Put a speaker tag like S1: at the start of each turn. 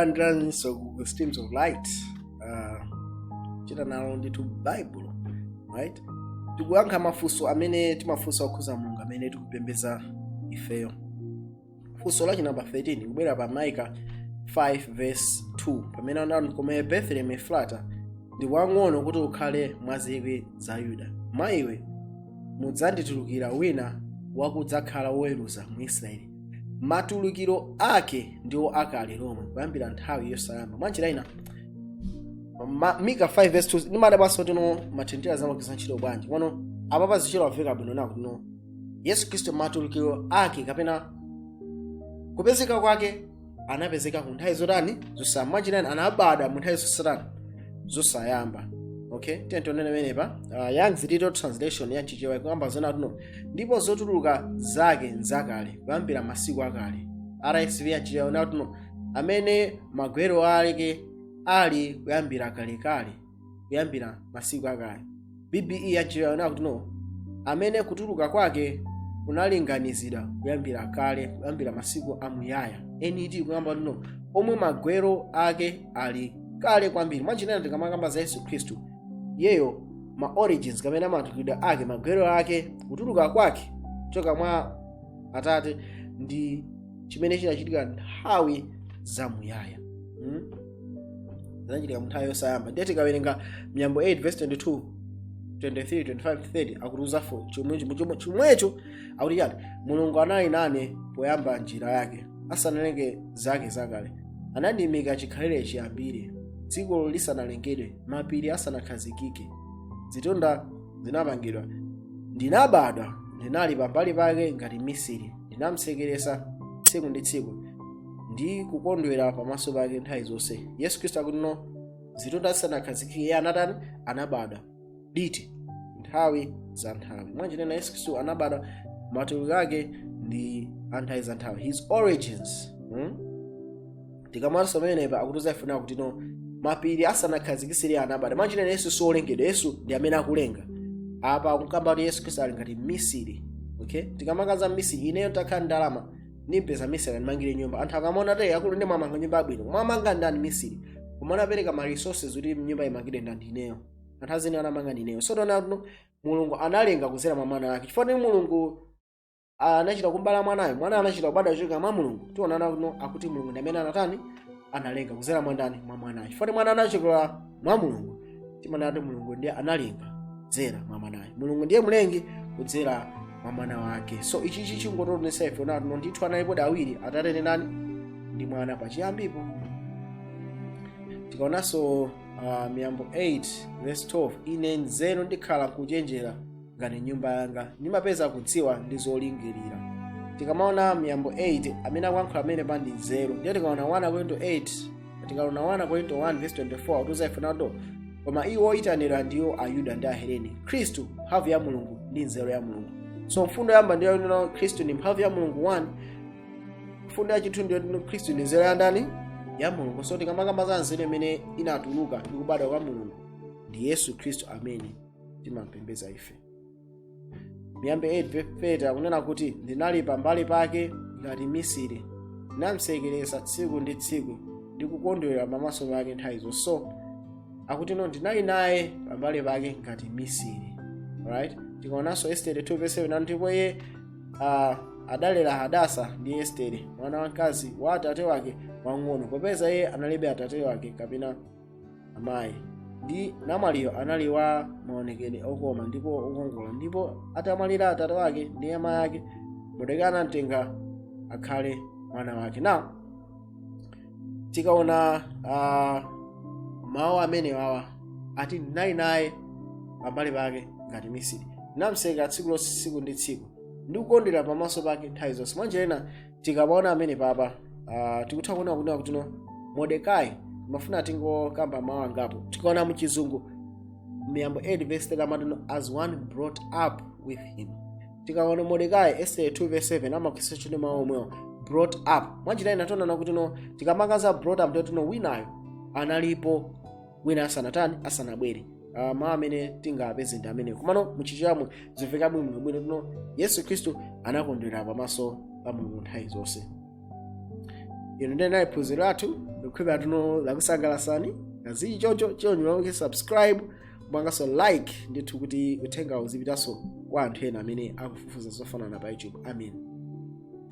S1: Takulandiranso ku Streams of Light. Chita nalo ndithu Bible, right? Tikuyankha mafunso amene timafunsa okhuza Mulungu amene tikupembedza ifeyo. Funso lachi namba 13 kubwera pa Micah 5 verse 2, pamene anati, "Koma Bethlehem Efrata, ndi wang'ono kuti ukhale mwa zikwi za Yuda, mwa iwe mudzanditulukira wina wakudzakhala woweruza mu Israeli, matulukiro ake ndiwo akale lomwe, kuyambira nthawi yosayamba." Mwanjira ina, Mika 5 verse 2 ndimadabanso tino mathendera zamagwiritsa ntchito bwanji pano apa zichero amveka bwino nako tino Yesu Khristu matulukiro ake kapena kupezeka kwake anapezeka ku nthawi zotani? Zosayamba. Mwanjira ina, anabadwa mu nthawi zosatani? Zosayamba. Okay, tiye tionene menepa. Young's Literal Translation ya Chichewa ikuyamba zona tuno, "Ndipo zotuluka zake nzakale, kuyambira masiku akale." RSV ya Chichewa inatuno, "Amene magwero ake ali kuyambira kalekale, kuyambira masiku akale." BBE ya Chichewa inakuti no, "Amene kutuluka kwake kunalinganizidwa kuyambira kale, kuyambira masiku amuyaya." NET kuyamba tuno, "Omwe magwero ake ali kale kwambiri." Mwachinena, tikamakamba za Yesu Khristu, yeyo ma origins kapena matulukidwe ake, magwero ake, kutuluka kwake kuchoka mwa Atate ndi chimene chinachitika nthawi zamuyaya, Zinachitika mu nthawi yosayamba. Ndiye tikawerenga Miyambo 8 verse 22, 23, 25, 30, akutiuza fo chomwecho chomwecho. Akuti chani? "Mulungu anali nane poyamba njira yake, asanalenge zake zakale. Anandiyimika chikhalire chiyambire, dziko lisanalengedwe, mapiri asanakhazikike. Zitunda zinapangidwa, ndinabadwa, ndinali pambali pake ngati mmisiri. Ndinamsekeresa tsiku ndi tsiku ndi kukondwera pamaso pake nthawi zonse." Yesu Khristu akuti no, zitunda zisanakhazikike iye anatani? Anabadwa. Liti? Nthawi za nthawi. Mwanjinena, Yesu Khristu anabadwa, matuluko ake ndi a nthawi za nthawi, his origins, Tikamanso pamenepa akutiuza ifuna kuti no, mapiri asanakhazikisire anabadwa. Mwanjinena, Yesu siolengedwa, Yesu ndi amene akulenga. Apa akukamba kuti Yesu Khristu ali ngati mmisiri. Okay, tikamakaza mmisiri, ineyo takhala ndalama, nimpeza misiri andimangire nyumba. Anthu akamaona te akulu ndi mwamanga nyumba abwino, mwamanga ndani? Misiri. Koma anapereka ma resources kuti nyumba imangidwe ndani? Ineyo. Anthu azene anamanga ndineyo. So tiona kuti Mulungu analenga kudzera mwa mwana wake. Chifukwa Mulungu anachita kumbala mwanayo, mwana anachita kubadwa kuchoka mwa Mulungu. Tionana kuno akuti Mulungu ndi amene anatani? Analenga kudzera mwa ndani? Mwa mwanayo. Chifukwa mwana anachokera mwa Mulungu, timanena kuti Mulungu ndiye analenga kudzera mwa mwanayo. Mulungu ndiye mlengi kudzera mwa mwana wake. So ichi chingotionetsa ife nati ndithu analipo awiri, Atate ndi nani? Ndi Mwana, pachiyambipo. Tikaonanso Miyambo 8 verse 12, "Ine nzeru ndikhala nkuchenjera ngati nyumba yanga, ndimapeza kudziwa ndi zolingirira." Tikamaona Miyambo 8, amene akuyankhula amene pa ndi nzeru. Ndiye tikaona 1 Korinto 8, tikaona 1 Korinto 1 verse 24, akutiuza ife nato, "Koma iwo oyitanidwa ndiwo Ayuda ndi Ahelene, Khristu mphamvu ya Mulungu ndi nzeru ya Mulungu." So mfundo yamba ndiyo Khristu ndi mphamvu ya Mulungu 1. Mfundo yachithu ndiyo Khristu ndi nzeru ya ndani? Ya Mulungu. So tikamakamba za nzeru imene inatuluka ndi kubadwa kwa Mulungu, ndi Yesu Khristu amene timampembedza ife. Miyambo 8 verse 30 akunena kuti, "Ndinali pambali pake ngati mmisiri, ndinamsekeresa tsiku ndi tsiku ndi kukondwera pamaso pake nthawi zonse." So akuti no, ndinali naye pambali pake ngati mmisiri, right? Tikaonanso Estere 2 verse 7, "Ndipo iye adalera Hadasa ndi Estere, mwana wamkazi wa atate wake wang'ono, popeza iye analibe atate wake kapena amayi. Ndi namwaliyo anali wa maonekedwe okoma ndipo okongola. Ndipo atamwalira atate wake ndi amayi ake, Mordekai anamtenga akhale mwana wake." Now tikaona mawu amene wawa ati, "Ndinali naye pambali pake ngati mmisiri, ndinamseka tsiku lonse, tsiku ndi tsiku, ndi kukondwera pamaso pake nthawi zonse." Mwanjira ina, tikamaona amene papa tikutha kuona kunena kuti no, Mordekai, mafuna tingokamba mawu angapo. Tikaona muchizungu, Miyambo 8 verse 3 amati no, "As one brought up with him." Tikaona Mordekai, Esther 2 verse 7, amagwiritsa ntchito mawu omwewo, "brought up." Mwanjira ina tionana kuti no, tikamakaza "brought up", ndiye tino winayo analipo wina asanatani? Asanabwere. Mawu amene tingapeze ndi amenewo. Komano muchichamo zimveka bwino bwino tino Yesu Khristu anakondwera pamaso pa Mulungu nthawi zonse. Ino ndiye nayi phunziro lathu. Ndikukhulupirira tuno lakusangalatsani. Ngazili choncho, choncho subscribe, mwangaso like ndithu, kuti uthenga uzipitanso kwa anthu ena amene akufufuza zofanana pa YouTube. Amen.